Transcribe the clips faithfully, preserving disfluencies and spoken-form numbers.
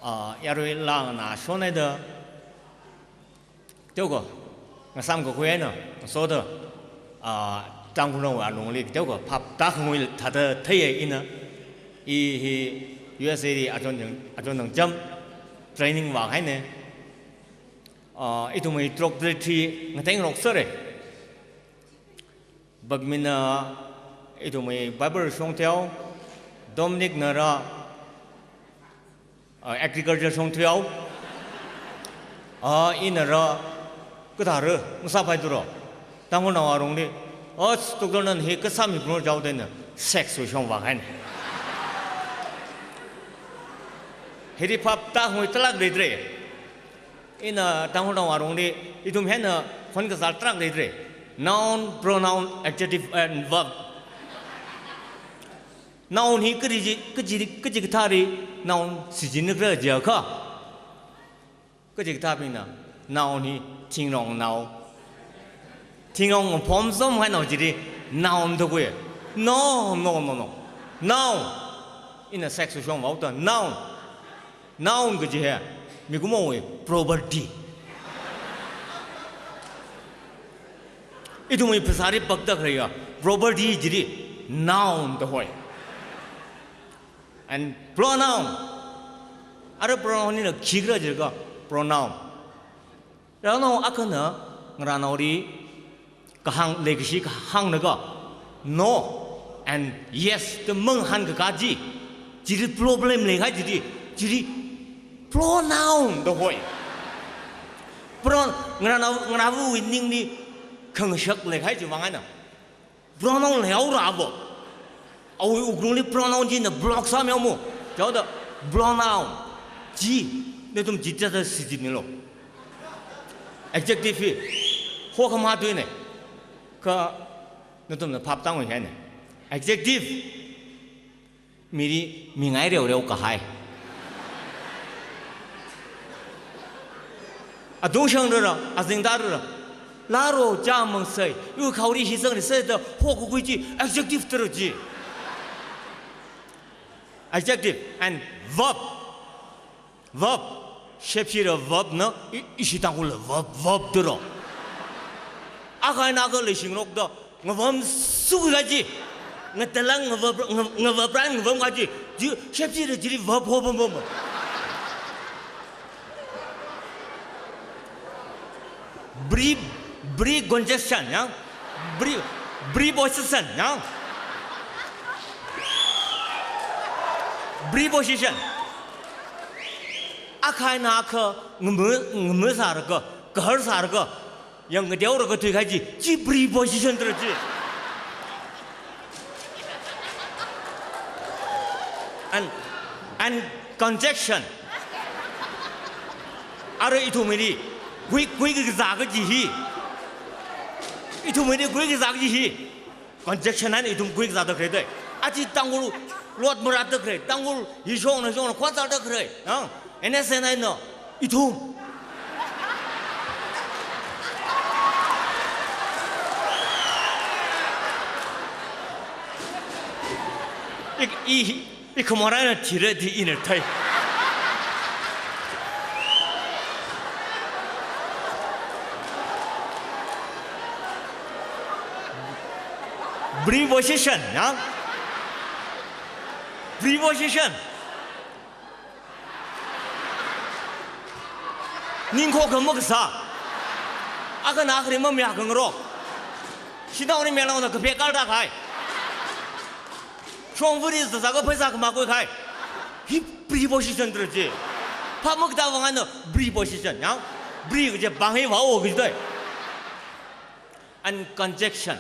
Ah, yarui langna shonai da. Teokha, ngasam kakhui eina, ngasoda, ah, Tangkhulnao alungli, teokha, phap tākhangui thāda theiya ina, i hi U S A li achon jang, achon nang jam, training vāhaina. Ah, ithumwui drug trade ngatengrok sāra. Bakmina ithumwui Bible shong theo, Dominic nara, ah, agriculture shong theo, ah, inara, kathāra, masāpai turo. Tangkhulnao arungli, oh, doctor nana hi kasā mi pruno jao dena, sex wui shong vāhaina. Hili phap tākhangui talak leidre. Ina Tangkhulnao arungli, ithum hina khon kazār tarākha leidre. Noun, pronoun, adjective, and verb. Noun hi kari ji, kaji, kachikathāli noun shichinra jiakha. Kachikathābingna, noun hi thingrong nao. Thingrong phom zom hai nao chili, noun da khui. No, no, no, no. Noun. Ina sex wui shong vāhaoda, noun. Noun kaji hi, mikumowui property. Ithumwui phasāli pakda khaleiya, property chili, noun da hoi. And pronoun. Ara pronoun hina khikhala jiakha, pronoun. Rānao akhana, ngarānaoli, kahāng leikashi kahāng laga, no and yes da mangahān kaka chi, chili problem leikahai chili, chili pronoun da hoi. Pron-, ngarānao, ngarāvawui ningli khangashak leikahai chiwui vang eina. Pronoun leihaora vo. Awui wuklungli pronoun china block sāmihaomo. Chaoda pronoun. Chi, nathum chi thāda shichinmilu. Adjective hi, hokhamā tuina. Kha nathumna phap tāngui haina. Adjective. Mili mingai reoreo kahai. Adung shangrara, azingda rara. Laro cha mangsai, yu khaori hi zangli sai da hokakhui chi, adjective tara chi. Adjective and verb. Verb. Shepshira verb na, i, ishi Tangkhul verb, verb tara. Akha eina akha leishingrokda, ngavamsukakhui chi. Ngatalang ngava-, nga-, ngavapran ngavamkhui chi. Chi, shepshira chili verb ho bam bam. Pre-, precongestion, ya? Pre-, preposition, ya? Preposition. Akha eina akha ngama, ngamasālaga, kaharsālaga, yang ngateolaga thuikahai chi, chi preposition tara chi. And, and conjunction. Ara ithumwuili, gui, gui kazā kaji hi. Ithumwuili gui kazā kaji hi. Conjunction eina ithum gui kazāda khalei dai. Achi Tangkhul lot marāda khalei. Tangkhul hi shongna shongna khon sāda khalei. Ang, N S N eina ithum. I, i, I khamor eina thira di ina thei. Preposition, ya? Preposition. Ningkho khamakasā. Akhana akhali mamayā khangarok. Shinaoli melaona kaphek kalda kahai. Shongfali sāsākha pheisā khamā khuikahai. Hi preposition tara chi. Phap makatā vang eina preposition, ya? Pre kaji pāng hi vao kaji dai. And conjunction.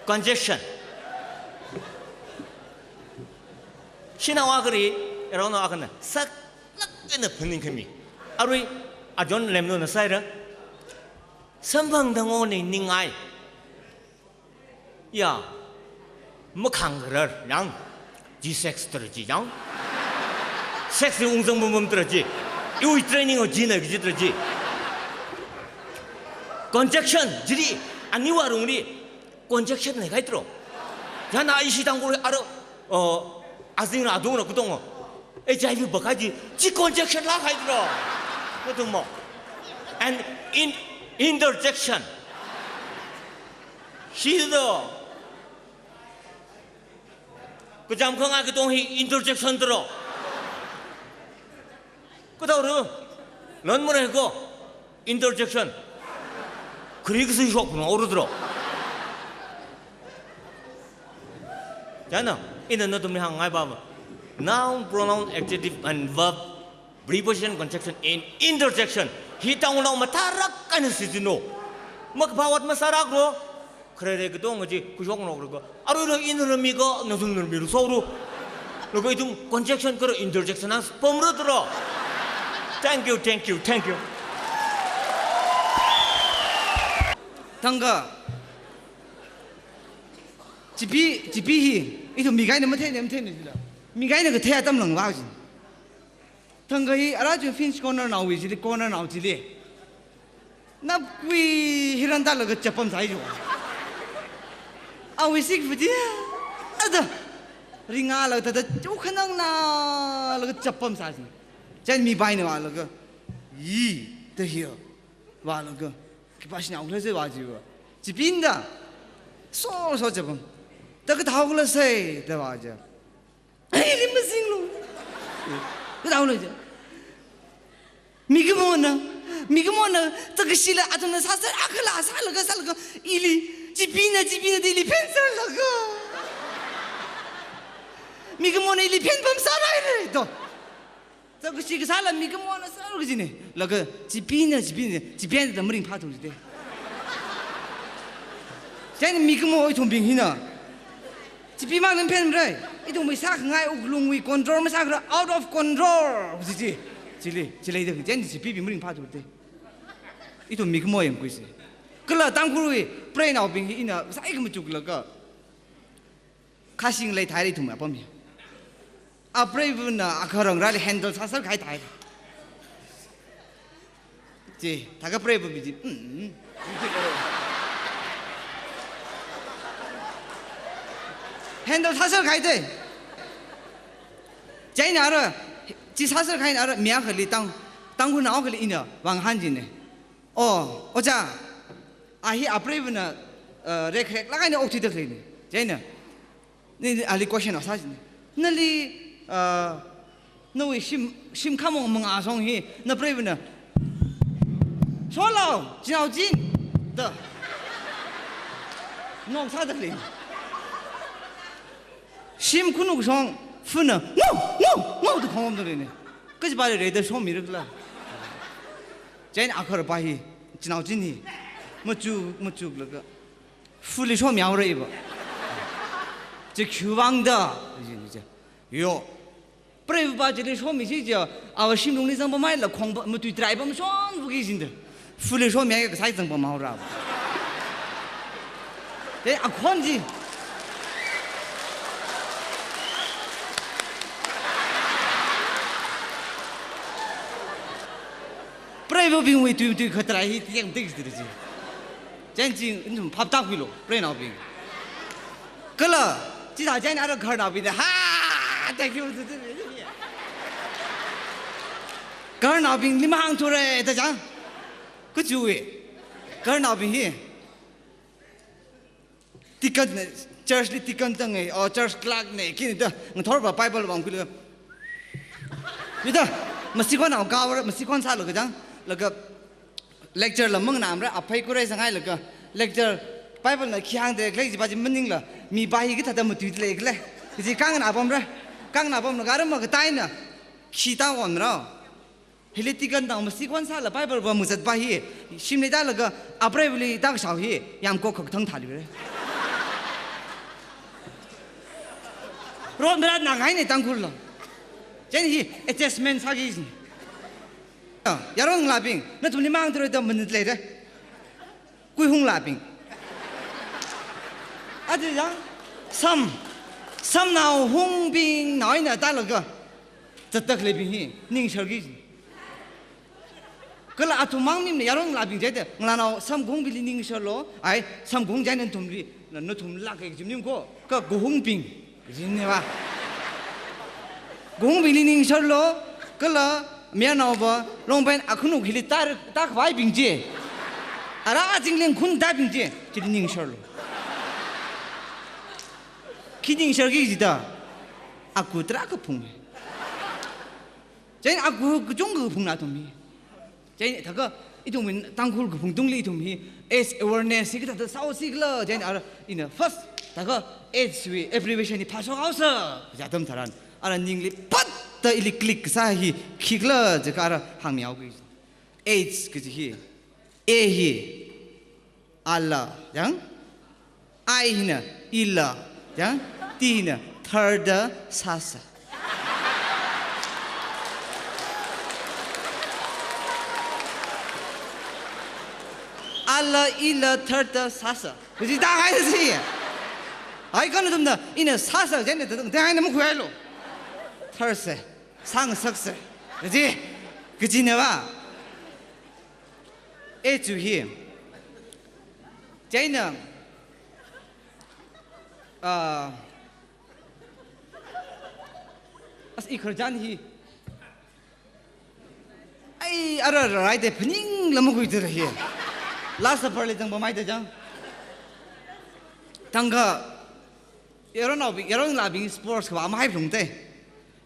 Conjunction. Shanao akhali, rānao akhana, saklāk eina phaningkhami. Arui, ajon lemlona sāhaira. Samphang tangoni ningai. Ya, makhang kharar, yang, chi sex tara chi, yang. Sex hi ungzang bumbum tara chi. Iwui training o china kaji tara chi. Conjunction, chili, aniwui alungli, conjunction leikahai taro. China ishi Tangkhul ara, uh, azingla adungla katong, H I V baka chi, chi conjunction lākahai dro. Nathum mo. And in, interjection. Shi do. Kachām khangai katonga hi interjection dro. Kadaora. Lon mure ko. Interjection. Khari kasui shok pung aurudro. Chieina, ina nathumli hāngngai ba. Noun, pronoun, adjective and verb, preposition, conjunction and interjection. Hi Tangkhulnao matharak eina shichinlu. Makaphā ot masāraklu. Kharere katonga chi khuishokngaroklaga, aruila ina rāmi ko, nathumna rāmi rāshoklu. Laga ithum conjunction kala interjection na pamrutro. Thank you, thank you, thank you. Thangkha. Chipi, chipi hi, ithum mi kaina matheina, matheina jila. Mi kaina kathei atam lāngva jin. Thangkha hi, ara chun Finch Corner naowui chili, corner nao chili. Napkui hi rānda laga chapam sāi jo. Awui sik fuji. Ada. Ringa laga tada, chu khanang na laga chapam sāi. Chieina mi baina vālaga. Yi, da hiya. Vālaga. Khipāshina ungla se vājiva. Chipina da. So, so chapam. Da kathāhaokhala sai, da vāja. Ai, ili mazinglu. Kadaolu je. Mikumona, mikumona, takashila athumna sāser akhala sālaga, sālaga, ili, chipina, chipina, da ili phenserlaga. Mikumona ili phenpam sāraire, do. Takashi kasāla mikumona sālaga jine. Laga, chipina, chipina, chipina da maringphāthu jide. Chieina mikumo ithumbing hina. Chipimang lam phenrai. Ithumwui sākhangai wuklungwui control masākhala out of control. Chi, chi. Chili, chili da, chieina chipibing maringphāthu de. Ithum mikumo yangkhuise. Kala Tangkhulwui preinaobing hi ina, sāi kamachuklaga. Khashing leithai ithum apam hi. Apreivana akharang rāli handle sāser kahai thai. Chi, thākha preiva bi chi. Mm. Handle sāser kahai thai. Chieina ara, chi sāser kahaina ara, mi akhali Tang, Tangkhulnao akhali ina vāngahān jine. Oh, ojā, a hi apreivana, uh, rek rek laga ina okthuida khaleine. Chieina. Ni, ni ali question asā jine. Nali, ah, nawui shim, shim khamong mangā shong hi, napreivana. Shonlo, chinao chin. Da. Nong sāda lei. Shim khanuk shong, funa, ngau, ngau, ngau da khongom da leine. Kachipāli rida shommirakhala. Chieina akharpa hi, chinao chin hi. Machu, machuklaga. Fuli shommihaora iva. Chi khiwuivang da. Yo. Preiva chili shommi chi ja, awa shimlungli zangpamhaila khongpa, matui trai pamshon wuki jin da. Fuli shommihai kasai zangpamhaora. Te akhon chi. Preivabingwui tui, tui khatrai hi tiang tik tik chi. Chieina chi, ithum phap tākhuilu, preinaobing. Kala, chithā chieina ara gaharnaobing da, ha, thank you. Gaharnaobingli mahāngthura, da chang. Kachiwui. Gaharnaobing hi. Deacon ne, church li deacon tang e, o church clerk ne, khina da, ngathorva Bible vāngkhuilaga. Mida, masikhon ao gaora, masikhon sālaga chang, laga lecture la manganāmara, aphei khuirei sanghailaga, lecture Bible na khi hāngda khalei chipa chi maningla, mipa hi kathāda matuida leikhala. Chi kanganā pamra, kanganā pamlaga ara makataina, khi tāonra. Hili deacon tang masikhon sāla Bible vāmazatpa hi, shimli tālaga apreivali tākashao hi, yamkok khak thang thāli re. Ron berat na ngai ne Tangkhul lo. Chieina hi adjustment sāki jin. Yaron ngalābing, nathumli mahāngthura da minute leire. Kuihunglābing. Aja yang, sam, samnao hungbing, nao eina tālaga, zatda khaleibing hi, ningsharki. Kala athum mang mimna yaron ngalābing chieina, ngalānao samkahungbingli ningsharlo, ai, samkahung chieina nathumli, na, nathum lāka jim ning ko, kakahungbing, jin ne ba. Khuhungbingli ningsharlu, kala mayarnaova, longpen akhunuk hili tar, takhavai bing chi. Ara azingli khun tabing chi, chili ningsharlu. Khi ningsharki jida, aku tarākha phung. Chieina aku kachungkha phungna athum hi. Chieina thākha ithum Tangkhul kaphung tungli ithum hi AIDS awareness hi kathāda sāhaosi khala, chieina ara ina first thākha AIDS wui abbreviation hi phāshok haosa, kaja atam tharan. Ara ningli patta ili click kasā hi khikhala jiakha ara hāngmihaoki. AIDS kaji hi, A hi, ala, yang? I hina, ila, yang? T hina, tharda sāsa. Ala, ila, tharda sāsa. Kaji tāhaisi. Ai, kha nathumna, ina sāsa, chieina, tharda, tharda haina makhuihailu. Tharsa, sāngasaksa. Kaji, kajinava. A chu hi. Chieina, ah, as i khararchan hi. Ai, ara rarai de phaningla makhuida hi. Last supper li zangpamhaida chang. Thākha, yaronnaobing, yaronlabing sports khavā mahaiphalungte.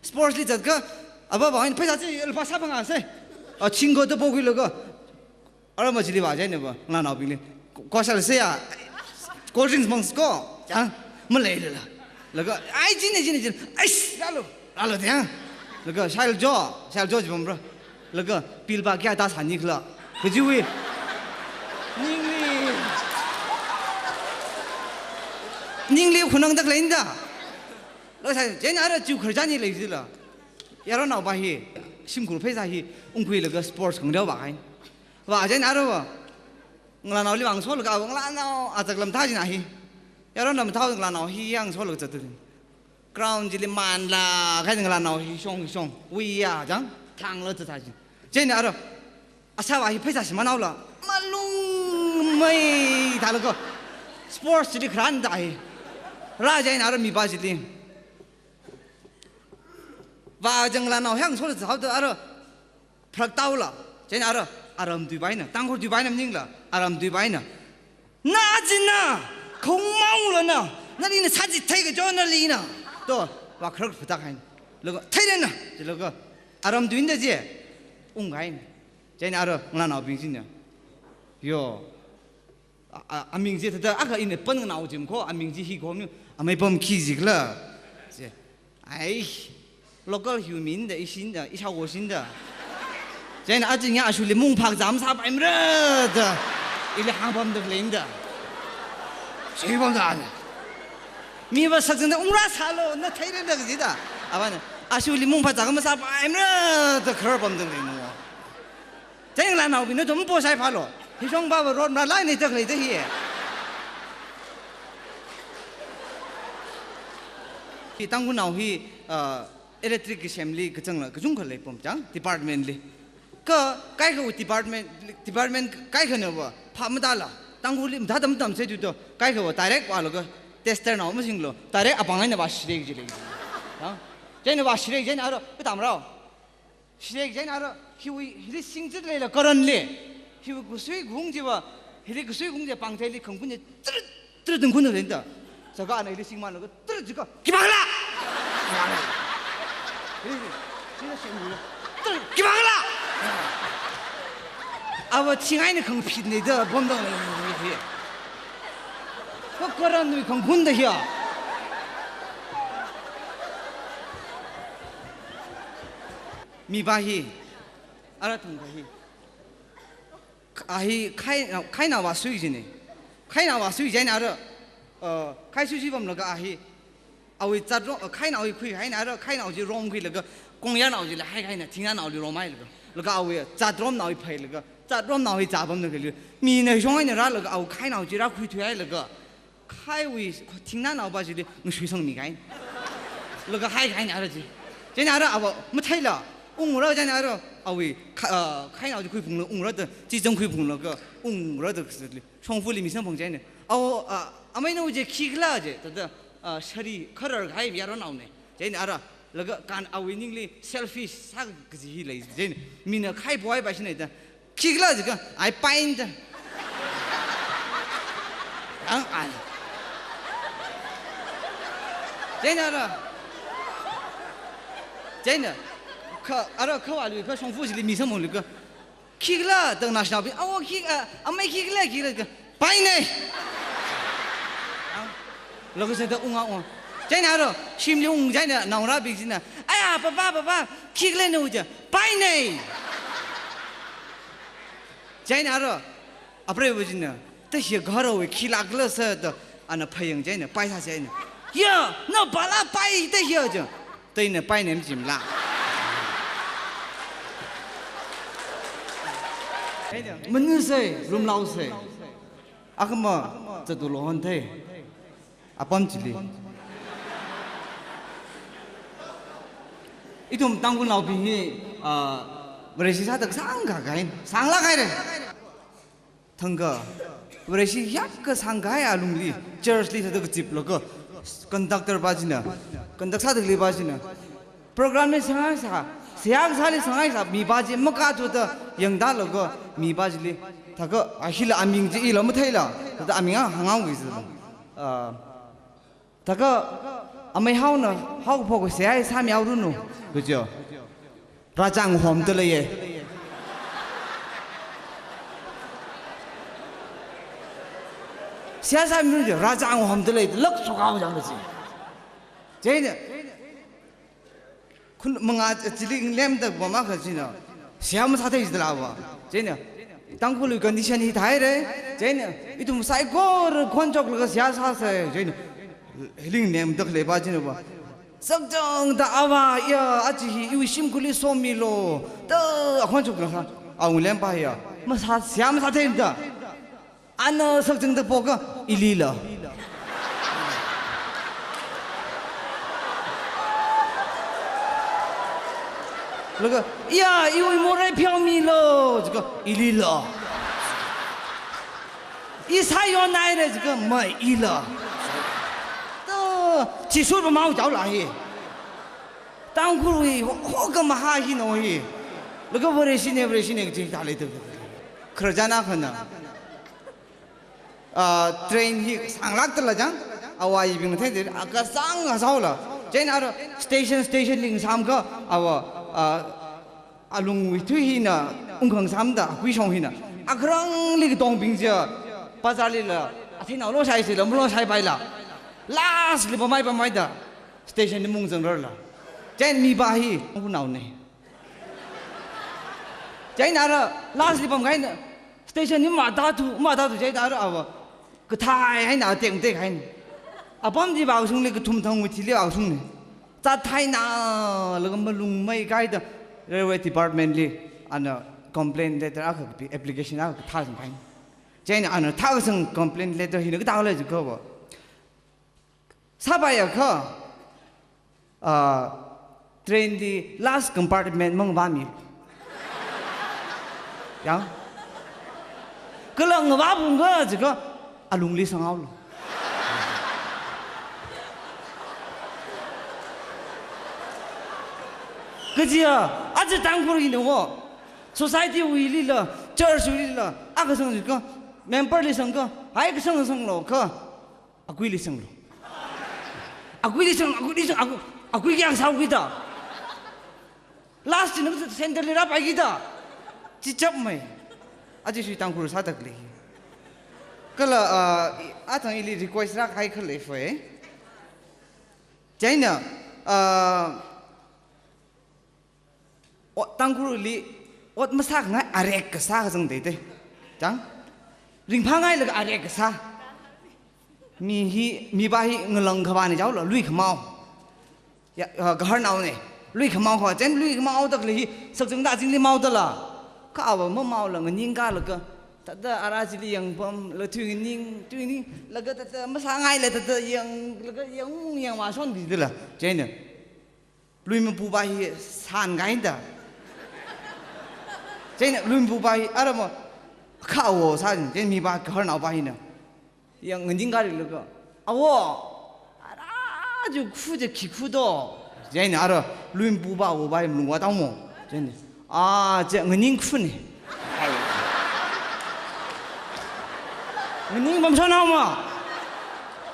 Sports li zatkha, ava va, pheisā chi lupā sāphangāsa. A, chingkho da pokhuilaga. Ara machili vā chieina va, ngalānaobingli, "Ko-, kosal se ya, cold drinks mang sko," chang, maleilala. Laga, "Ai, chine, chine, chine, aish, rālu, rālu," chang. Laga, "Shailajo, Shailajo," jipamra. Laga, "Bill va kayā tāsāni khala?" Kajiwui. Ningli. Ningli khunangda khaleina da. Laga sā, chieina ara chu khararchan hi leisila. Yaronnaova hi, shimkhur pheisā hi, ungkhuilaga sports khangareo vāhaina. Vā chieina ara va, ngalānaoli vāngasolaga, a, ngalānao, a, chaklam thā china hi. Yaronnaova thā ngalānao hi vāngasolaga zatda. Ground chili manlā, kha ngalānao hi shong, shong, wuiya, chang, thangla zatda chi. Chieina ara, asāva hi pheisā shimānhaola, malung mai thālaga, sports chili kharān da hi. Rā chieina ara mipā chili. Vā chang ngalānao hi vāngasolaga zathaoda ara, pharak tāhaola. Chieina ara, aram tuipaina, Tangkhul tuipaina maningla, aram tuipaina. "Na china, khong maungla na, nali na sāchithei kajo nali na." To, vā kharak phatak haina. Laga, "Theirana," jilaga, aram tuina da chi, unghaina. Chieina ara, ngalānaobing china. Yo. A, a, aming chi thāda, akha ina pānnganao jim kho, aming chi hi kho mi, amei pam khi jikhala. Chi. Ai, local hiwui mina da, ishina da, ishāwo shina da. Chieina aja nya ashuli mungphak zam sāpaimara da. Ili hāngpamda khaleina da. Shipamda na. Mi va sakzangda ungra sālu, na theirana kaji da. Avāna, ashuli mungphak zam masāpaimara da khararpamda khaleina. Chieina ngalānaobing nathum po sai phālu. Hi shongva va road mara lai ni tak lei da hi. Hi Tangkhulnao hi, ah, electric ki semli kachangla, kachungkha leipam chang, department li. Kha, kaikha department, department kaikhana va, phap matāla, Tangkhulli mathāda matamsei tu to, kaikha va direct vālaga, tester nao masinglu, direct apāng eina vāshirei ji lei. Ha? Chieina vāshirei chieina ara, katamrao. Shirei chieina ara, hiwui, hili sing chit leila current li. Hiwui kasui khaung chiva, hili kasui khaung chi pāngtheili khangkhun chi, tir, tir tung khun rin da. Sāka ana hili sing manlaga, tir jikha, "Khipākhala?" Hili, hili sing ri, "Tir, khipākhala?" Ava thingai na khangphit ni da, bomdang ni, ni, ni, ni. Ko current wui khangkhun da hiya. Mipā hi, ara thangkha hi. A hi khai, khainao vāsui jine. Khainao vāsui jine ara, uh, khai sui ji pamlaga a hi. Awui zatrom, uh, khainao hi khuihaina ara, khainao chi romkhuilaga, kongyānao chila haihaina, thingnānaoli romhailaga. Laga awui zatromnao hi phailaga, zatromnao hi zāpamna kali. Mina shong eina rālaga, awui khainao chi rākhuithuihailaga. Khaiwui, thingnānao va chili ngasui sangmi kahaina. Laga haihaina ara chi. Chieina ara ava matheila, ungra chieina ara awui, kha-, ah, khainao chi khuiphungla ungra da, chi zang khuiphunglaga, ungra da kasatli. Shongfali mi samphang chieina. Ava, ah, amei nao chi khikhala chi, thāda, ah, sari kharar kahai yaronnaona. Chieina ara, Laga kan awui ningli selfish sā kaji hi lei, chieina mina khai poi ba shina da. Khikhala jiakha, ai paina da. Ang ai. Chieina aro. Chieina. Kha, aro kha wali kha shongfa chili mi samphanglaga. Khikhala da nashinaobing, awo khik, a, amei khikhala, khikhala jiakha, paina. Laga sāda unga unga. Chieina aro, shimli ung chieina naongarābing china, aya, papa, papa, khikhala na jiakha, paina. Chieina aro, apreiva china, ta hi gaharowui khilākhala sāda, ana phayang chieina, paisā chieina. Ya, na pala pai ta hi jiakha. Taina paina machimla. Manusei, rumlaosei. Akhama, chatu lohon thei. Apam chili. Ithum Tangkhulnaobing hi, ah, Vareshi sāda sangkahai, sanglakhai re. Thangkha, Vareshi hiyākha sangkahai alungli, church li sāda kaziplaga, conductor pa china, conduct sāda khalei pa china, program li sanghaisā, seihā kasāli sanghaisā, mi pa chi makathuda yangtālaga, mi pa chili, thakha, a hila aming chi ila matheila, thāda aming a hānghaoki sāla. Ah, thakha amei haona, haokaphok seihā sāmihaoranu, kaja. Rāzang homda leiya. Seihā sāmihaoranu, rāzang homda lei, lāk shokhao jang kaji. Chieina, khun manga chili lemda pam akha china, seihā masāthei jidala va. Chieina, Tangkhulwui condition hi thāhaira. Chieina, ithum saikora khon choklaga seihā sāsa. Chieina, hili lemda khalei pa china va, sakchangda ava, ya, aja hi iwui shimkhurli somilu, da akhon choklaga, awui lem pa ya, masā, seihā masātheimada. Ana sakchangda phoka, ilila. Laga, ya, iwui morei pheomilu, jiakha, ilila. I sāyonhaira jiakha, maila. Da, chishur pamhao jaola hi. Tangkhulwui ho, hoka mahā hi no hi. Laga Vareshina, Vareshina kaji thālei da. Khararchan akhana. Ah, train hi sānglākdala chang, ava yibing theida, a kasāng kasāola. Chieina aro station, station li ngasāmkha, ava, ah, alungwui thui hina ungkhangasāmada, kuishong hina. Akharangli katongbing chiya, bazar lila, atheinao loshai sila, maloshaipaila. Last li pamhai pamhaida, station li maungzangrarla. Chieina mi pa hi, Tangkhulnaona. Chieina aro, last li pamkahaina, station li matāthu, matāthu chieina aro ava, kathai eina tekmatek haina. Apam chi vāshungli kathum thangwui thili vāshungna. Zathaina, laga malung maikaida railway department li ana complaint letter akha kapi, application akha kathā sangkahaina. Chieina ana thākasang complaint letter hina kathāla jiakha va, sāpaiakha, ah, train li last compartment mangvāmi. Yang. Kala ngavāphungkha jiakha alungli sanghaolu. Kajiya, aja Tangkhul hina wo, society wuilila, church wuilila, akha sang jiakha, member li sangkha, hai kasang sanglo kha, akuili sanglo. Akuili sang, akuili sang, aku, akui kayā sāhaokida. Last china center li rāpaikida. Chichapmei. Aja shui Tangkhul sāda khalei. Kala, ah, i, athang ili request rākahai khalei fei. Chieina, ah, o, Tangkhulli, ot masākhangai arek kasā kazang teitei. Chang? Ringphāngailaga arek kasā. Mi hi, mi pa hi ngalang khavāna jaola, lui khamao. Ya, ah, gaharnaona. Lui khamao kha, chieina lui khamao da khalei hi, sakchangda azingli maodala. Kha ava mamaola nganingkalaga, thāda ara chili yangpamla tui nganing, tui nganing, laga thāda masāngaila thāda yanglaga yangmung yangvāshon kajidala. Chieina. Lui mapu pa hi sāngaida. Chieina lui mapu pa hi, ara ma, kha awo sā, chieina mi pa gaharnao pa hina. Yang nganingkarilaga, awo, ara ju khu je khi khu do. Chieina ara lui mpupa awupa malungva tāmo. Chieina, "A, che nganing khun ne." Nganing pamshana ma.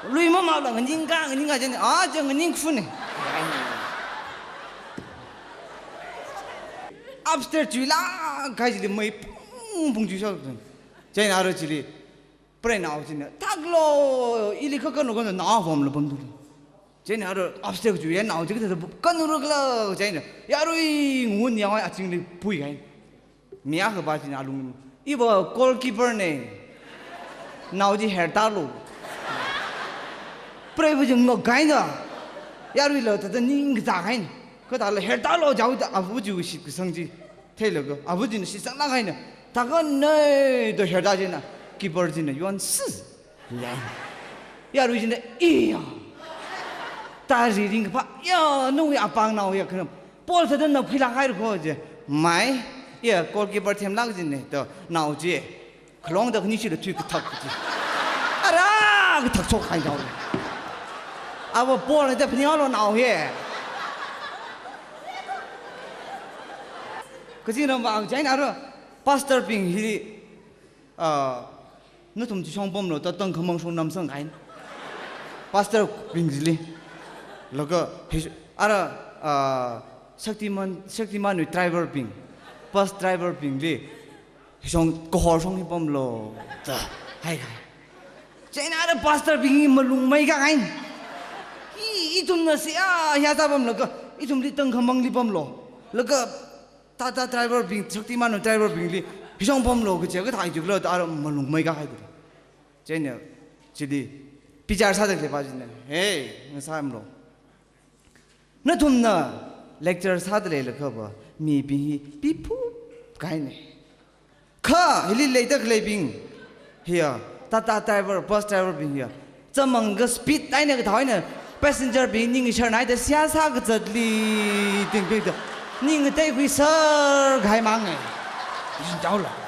Lui mamala nganing ka, nganing ka, chieina, "A, che nganing khun ne." Upstairs chuilāk kahai chili mei pung pung chuisā. Chieina ara chili preinao china, "Thaklu, ili kha kanu kanu nao vomla pamdu." Chieina ara upstairs chuiya nao chi kathāda kanu rukla, chieina yarui ngun yangwai achingli pui kahai. Mi akhapa china alung, "Iva goalkeeper ne. Nao chi hertālu." Preiva chi ngak kahaina. Yaruila thāda ningkazā kahai. Kathāla hertālu jihaoda ava chi shitkasang chi theilaga, ava china shitsanglāk kahaina. Thākha nei da hertā chieina, keeper china yon si. Leng. Yarui china, "Iya. Tari ringkaphā, ya, nawui apāng naoya khanam. Ball thāda nap khuilāk haira kho," je. "Mai, iya, goalkeeper themlāk jine," da nao chi khalongda khani shila thui kathak chi. Ara kathak chok hai dao. Ava ball thāda phaninglo nao hi. Kazingram vang chieina ara pastor bing hi, ah, nathum chi shong pamlo, da tangkhamang shong namsang kahaina. Pastor bing chili. Laga, hi, ara, ah, Shaktiman, Shaktiman wui driver bing, bus driver bingli, "Shong, kahor shong hi pamlo," da hai kahai. Chieina ara pastor bing hi malung mei kahai. "Hi, ithumna seihā, ah, hiyā sā pamlaga, ithumli tangkhamangli pamlo. Laga Tata driver bing, Shaktiman driver bingli hi shong pamlo kaje kathā jiakhala," da ara malung mei kahai da. Chieina chili bichar sāda khaleipa china, "Hey, ngasāmlo. Nathumna lecture sāda leilakhava, mibing hi piphup kahaina. Kha hili leida khaleibing hiya, Tata driver, bus driver bing hiya, chamang ka speed eina kathā eina passenger bing ning sharnaida seihā sā kazatli tingpikda, ning ngateikhui sar kahai mang e." Yin jaola.